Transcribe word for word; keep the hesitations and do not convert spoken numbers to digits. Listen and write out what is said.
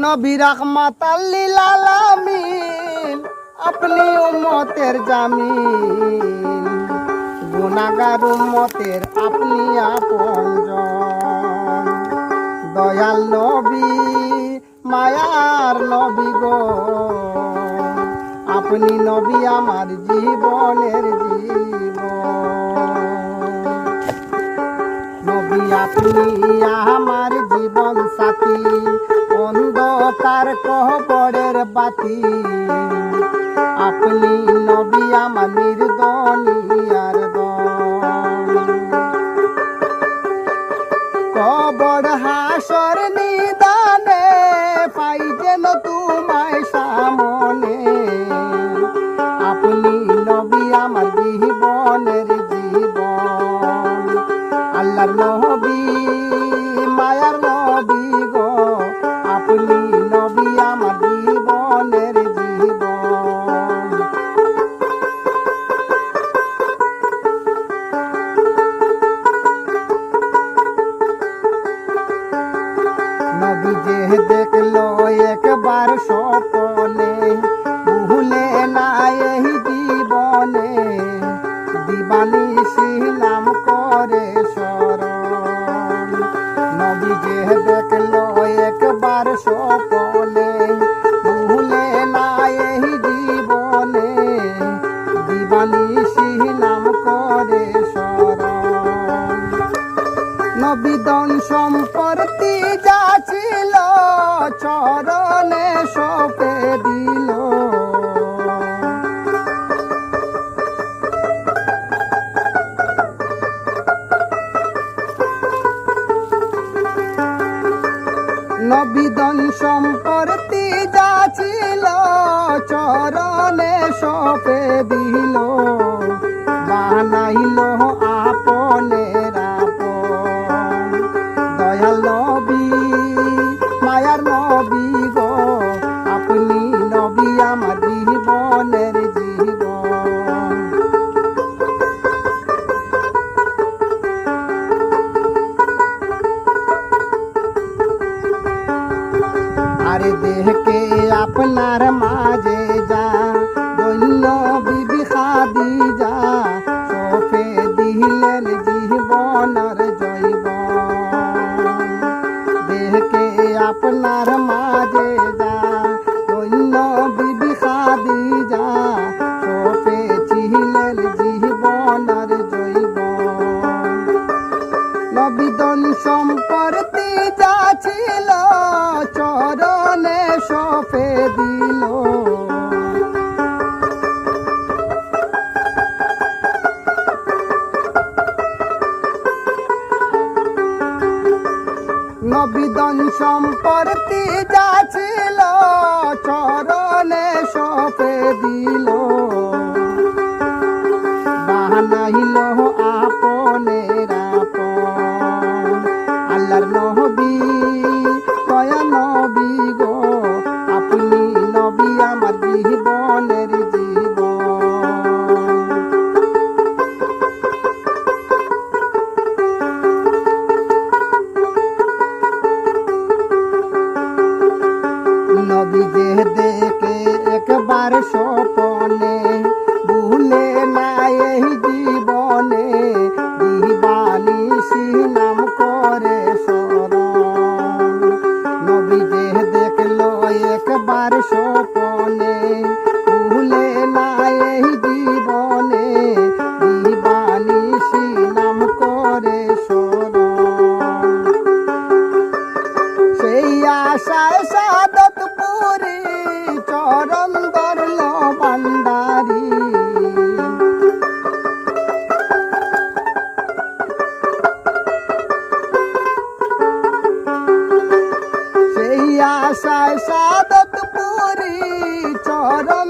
নবী রাহমাতাল লিল আলামিন, আপনি উম্মতের জামিন, গুনাহগার উম্মতের আপনি আপনজন। দয়াল নবী, মায়ার নবী গো, আপনি নবী আমার জীবনের জীবন। নবী আপনি আমার জীবন সাথী, অন্ধকার কবরের বাতি। আপনি নবী আমার নির্দনিয়ার দন। কবর হাসর নিদানে পাই যেন তোমায় সামনে। আপনি নবী আমার জীবনের জীবন। আল্লাহর নবী, মায়ার নবী গো, আপনি নবী আমার জীবনের জীবন। নবী যে দেখলো একবার স্বপনে, ভুলে না এই জীবনে, দিবানিশি নাম করে স্মরণ। নবী যে দেখলো একবার স্বপনে, ভুলে না এই জীবনে, দিবানিশি নাম করে স্মরণ। নবী ধন সম্পত্তি যা ছিল, চরণে সঁপে দিল। নবী ধন সম্পত্তি যা ছিল, চরণে সঁপে দিল। বানাইল আপনের আপন। দয়াল নবী, মায়ার নবী গো, আপনি নবী আমার জীবনের জীবন। আরে দেখে আপনার মাঝে যা, ধন্য বিবি খাদিজা, সঁপে দিলেন জীবন আর যৌবন। দেখে আপনার মাঝে যা, ধন্য বিবি খাদিজা, সঁপেছিলেন জীবন আর যৌবন। নবী ধন সম্পত্তি যা ছিল, চরণে সঁপে দিল। নবী ধন সম্পত্তি যা ছিল, চরণে সঁপে দিল। বানাইল আপনের আপন। আল্লাহর নবী, দয়া নবী গো, আপনি নবী আমার জীবনের জীবন। নবী যে দেখে একবার স্বপনে, ভুলে না এই জীবনে, দিবানিশি নাম করে স্মরণ। নবী যে দেখলো একবার স্বপনে, ভুলে না এই জীবনে, দিবানিশি নাম করে স্মরণ। সেই আশায় সাদত পুরি, চরণ ধরল ভান্ডারি। সেই আশায় সাদত পুরি, চরণ